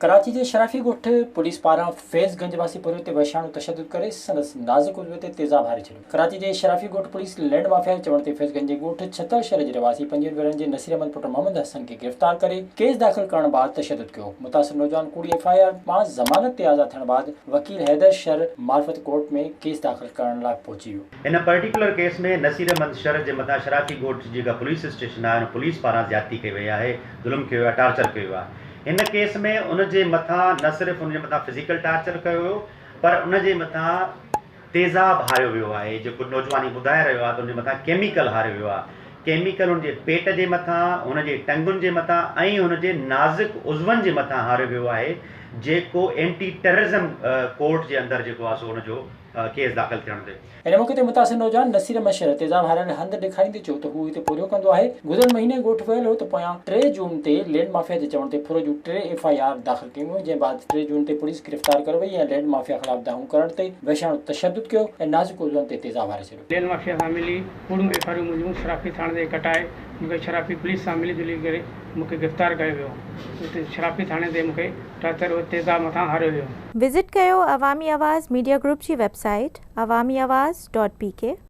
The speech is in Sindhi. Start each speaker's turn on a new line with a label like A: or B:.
A: ڪراچي جي شرافي ڳوٺ پوليس پاران فيض گنج واسي پورهيت تي وحشياڻو تشدد ڪري سندس نازڪ عضوي تي تيزاب هاري ڇڏيو. ڪراچي جي شرافي ڳوٺ پوليس لينڊ مافيا جي چوڻ تي فيض گنج جي ڳوٺ ڇتل شهر جي رهواسي پنجويهن ورهين جي نصير احمد پٽ محمد حسن کي گرفتار ڪري ڪيس داخل ڪرڻ بعد تشدد ڪيو. متاثر نوجوان ڪوڙي ايف I R مان ضمانت تي آزاد ٿيڻ بعد وڪيل حيدر شر معرفت ڪورٽ ۾ ڪيس داخل ڪرڻ لاء پهچي ويو.
B: هن پرٽيڪولر ڪيس ۾ نصير احمد شر جي مٿان شرافي ڳوٺ جي جيڪا پوليس اسٽيشن آهي ان پوليس پاران زيادتي ڪئي وئي آهي، ظلم ڪيو ويو آهي، ٽارچر ڪيو ويو آهي. هن ڪيس ۾ ان جي مٿان نه صرف ان جي مٿان فزيڪل ٽارچر ڪيو ويو پر ان جي مٿان تيزاب هاريو ويو آهي جيڪو نوجوان هي ٻڌائي رهيو آهي ته ان جي مٿان ڪيميڪل هاريو ويو آهي ڪيميڪل ان جي پيٽ جي مٿان هن جي ٽنگن جي مٿان ۽ هن جي نازڪ عضون جي مٿان هاريو ويو آهي جيڪو اينٽي ٽيررزم ڪورٽ جي اندر جيڪو آهي سو ان جو ڪيس داخل ٿيڻ تي.
A: ان موقعي تي متاثر نوجوان نصير احمد شر تيزاب هاريل هنڌ ڏيکاريندي چيو ته هو هتي پورهيو ڪندو آهي، گذريل مهيني ڳوٺ ويل هو ته پويان ٽي جون تي لينڊ مافيا جي چوڻ تي ڦر جون ٽي ايف I R داخل ڪيون ويون، جنهن بعد ٽي جون تي پوليس گرفتار ڪري وئي ۽ لينڊ مافيا خلاف دانهون ڪرڻ تي وحشياڻو تشدد ڪيو ۽ نازڪ عضون تي تيزاب هاري ڇڏيو.
C: لينڊ مافيا سان ملي ڪوڙيون ايف I آرون منهنجون شرافي ٿاڻي تي ڪٽائي مون کي شرافي پوليس سان ملي جلي ڪري مون کي گرفتار ڪيو ويو اتي شرافي ٿاڻي تي مون کي ٽارچر تيزاب مٿان هاريو ويو.
D: وزٽ ڪيو عوامي آواز ميڊيا گروپ جي website Awami Awaz dot P K.